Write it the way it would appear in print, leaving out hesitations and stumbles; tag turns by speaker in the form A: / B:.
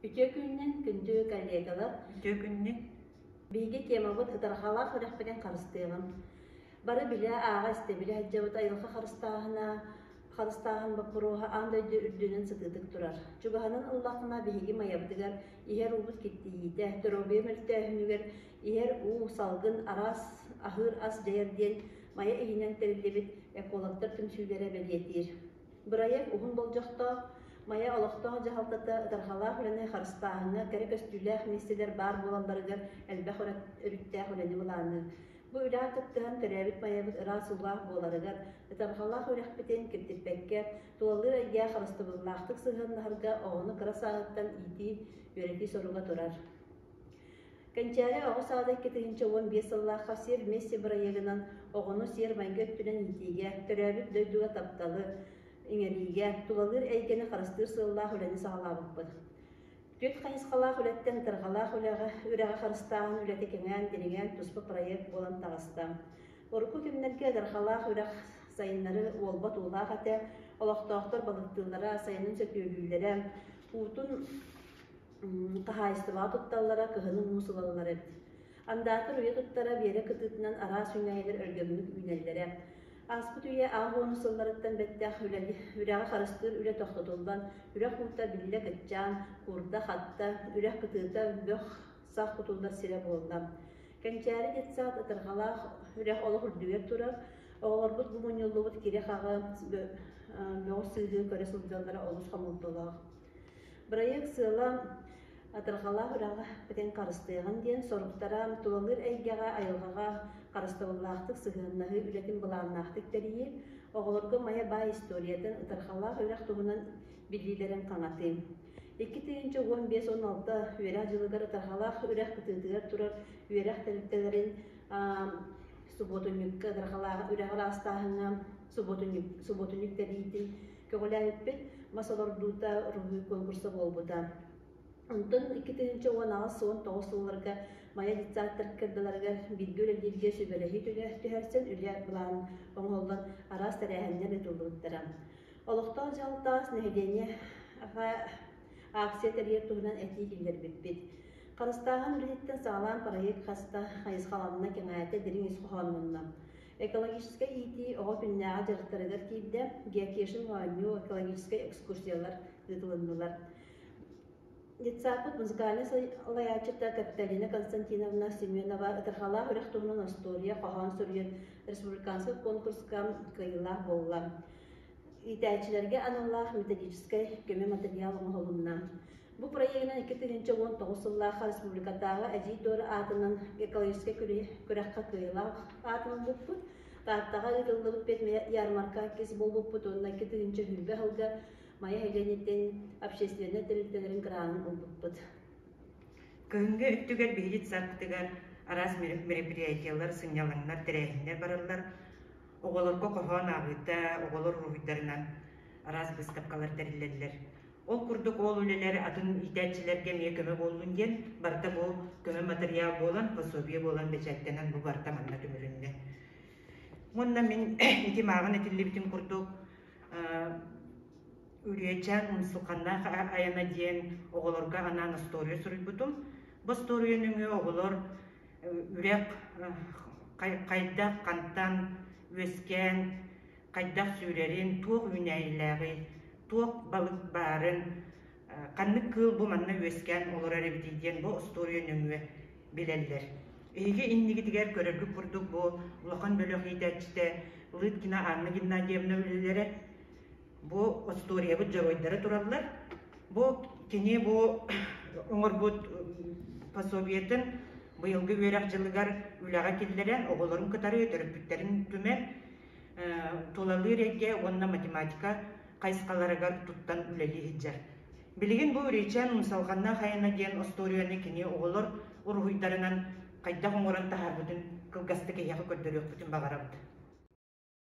A: Үтүө күнүнэн, күндү коллегалар!
B: Үтүө күнүнэн!
A: Биһиги темабыт ытарҕалаах үрэхпитин харыстыаҕын. Бары билэ, ааҕа, истэ-билэ сылдьабыт айылҕа харыстааһына, харыстааһын боппуруоһа аан дойду үрдүнэн сытыытык турар. Чугаһынан ыллаххына, биһиги Майабытыгар иһэр уубут киртийиитэ, доруобуйа мөлтөөһүнүгэр иһэр уу, салгын, араас аһыыр ас дьайар диэн Майа иһинэн тэриллибит экологтар түмсүүлэрэ бэлиэтиир. Бырайыак уһун болдьохтоох, Майа олохтоох дьаһалтата ытарҕалаах үлэни харыстааһыҥҥа кэрэ көстүүлээх миэстэлэр баар буолалларыгар элбэх өрүттээх үлэни былаанныыр. Бу үлэҕэ кыттыһан төрөөбүт Майабыт ыраас уулаах буоларыгар, ытарҕалаах үрэхпитин киртиппэккэ, тулалыыр эйгэҕэ харыстабыллаахтык сыһыаннаһарга оҕону кыра сааһыттан иитии, үөрэтии соруга турар. Кэнчээри оҕо саада 2015 сыллаахха «Сир вместе» бырайыагынан оҕону сиэр-майгы өттүнэн иитиигэ, төрөөбүт дойдуга тапталы иҥэриигэ, тулалыыр эйгэни харыстыыр сыаллаах үлэни саҕалаабыппыт. Түөрт хайысхалаах үлэттэн ытарҕалаах үлэҕэ, үрэҕи харыстааһын үлэтэ кэҥээн, дириҥээн туспа проект буолан таҕыста. Урукку кэмнэргэ ытарҕалаах үрэх сайыннары уолбат уулаах этэ, олохтоохтор балыктыыллара, сайынын сөтүөлүүллэрэ, уутун хаһаайыстыбаҕа тутталлара, кыһынын муус ылаллар эбит. Андаатар уйа туттара Биэрэ кытыытынан араас үүнээйилэр өлгөмнүк үүнэллэрэ. Ааспыт үйэ аҕыс уонус сылларыттан бэттэх үрэҕи харыстыыр үлэ тохтотуллан, үрэх уута биллэ кыччаан, куурда-хатта, үрэх кытыыта бөх сах кутуллар сирэ буолла. Кэнчээри детсад ытырҕалаах үрэх олох үрдүгэр турар, оҕолорбут бу мунньуллубут кири-хаҕы, бөҕү-сыыһы көрө сылдьаллара олус хомолтолоох. Бырайыак сыала Атырҕалаах үрэҕи бүтэн харыстыаҕын диэн соруктара тулалыыр эйгэҕэ, айылҕаҕа харыстабыллаахтык сыһыаннаһыы үлэтин былааннаахтык тэрийии, оҕолорго Майа баай историятын, Ытарҕалаах үрэх туһунан билиилэрин хаҥатыы. 2015-16 үөрэх дьылыгар Ытарҕалаах үрэх кытыытыгар турар үөрэх тэрилтэлэрин субуотунньукка Ытарҕалаах үрэҕи ыраастааһыҥҥа субуотунньук тэрийиитин Көҕүлээбиппит мас олордуута уруһуй конкурса буолбута. Онтон 2018-19 сылларга Майа детсадтар кырдаларыгар бииргэ үлэлииргэ сүбэлэһии түһэрсэн үлэ былаан оҥоһуллан араас тэрээһиннэр ыытыллыбыттара. Олохтоох дьаһалтаас нэһилиэнньэҕэ акция тэрийэр туһунан этии киллэрбиппит. Харыстааһын үлэтиттэн саҕалаан проект хаста хайысхаланна, кэҥээтэ, дириҥ ис хоһооннонно. Экологическай иитии оҕо күннээҕи дьарыктарыгар киирдэ, геокешинг оонньуу, экологическай экскурсиялар ыытылыннылар. Детсадпыт музыкальнай салайааччыта Капиталина Константиновна Семенова Ытырҕалаах үрэх туһунан остуоруйа хоһоон суруйан республиканскай конкурска кыайыылаах буолла. Иитээччилэргэ аналлаах методическай көмө материал оҥоһулунна. Бу проегынан 2019 сыллаахха республикатааҕы Эдьиий Дора аатынан экологическай күрэххэ кыайыылаах аатын ылбыппыт. Тааттаҕа ыытыллыбыт педярмарка иккис буолбуппут уонна 2020 сылга Майа нэһилиэнньэтин общественнай тэрилтэлэрин гранын ылбыппыт.
B: Кыһыҥҥы өттүгэр биһиги детсадпытыгар араас мероприятиелар, сынньалаҥнар, тэрээһиннэр бараллар. Оҕолорго хоһоон ааҕыыта, оҕолор уруһуйдарынан араас быыстапкалар тэриллэллэр. Ол курдук ол үлэлэр атын иитээччилэргэ эмиэ көмө буоллун диэн, барыта бу көмө матырыйаал буолан, пособие буолан бэчээттэнэн бу барыта манна түмүлүннэ. Уонна мин ити мааҕын этиллибитин курдук Үрүйэчээн умсулҕаннаах айана диэн оҕолорго анаан остуоруйа суруйбутум. Бу остуоруйа нөҥүө оҕолор үрэх хайдах, хантан үөскээн, хайдах сүүрэрин, туох үүнээйилээҕий, туох балык баарын, ханнык кыыл бу манна үөскээн олорор эбитий диэн бу остуоруйа нөҥүө билэллэр. Эһиги иннигитигэр көрөргүт курдук бу улахан бөлөх иитээччитэ Лыткина Анна Геннадьевна үлэлэрэ бу остуоруйабыт дьоруойдара тураллар. Бу кини бу оҥорбут пособиетын быйылгы үөрэх дьылыгар үлэҕэ киллэрэн, оҕолорун кытары төрөппүттэрин түмэн тулалыыр эйгэ уонна математика хайысхаларыгар туттан үлэлии сылдьар. Билигин бу Үрүйчээн умсалҕаннаах айана диэн остуоруйаны кини оҕолор уруһуйдарынан хайдах оҥорон таһаарбытын кылгастык эһиэхэ көрдөрүөхпүтүн баҕарабыт.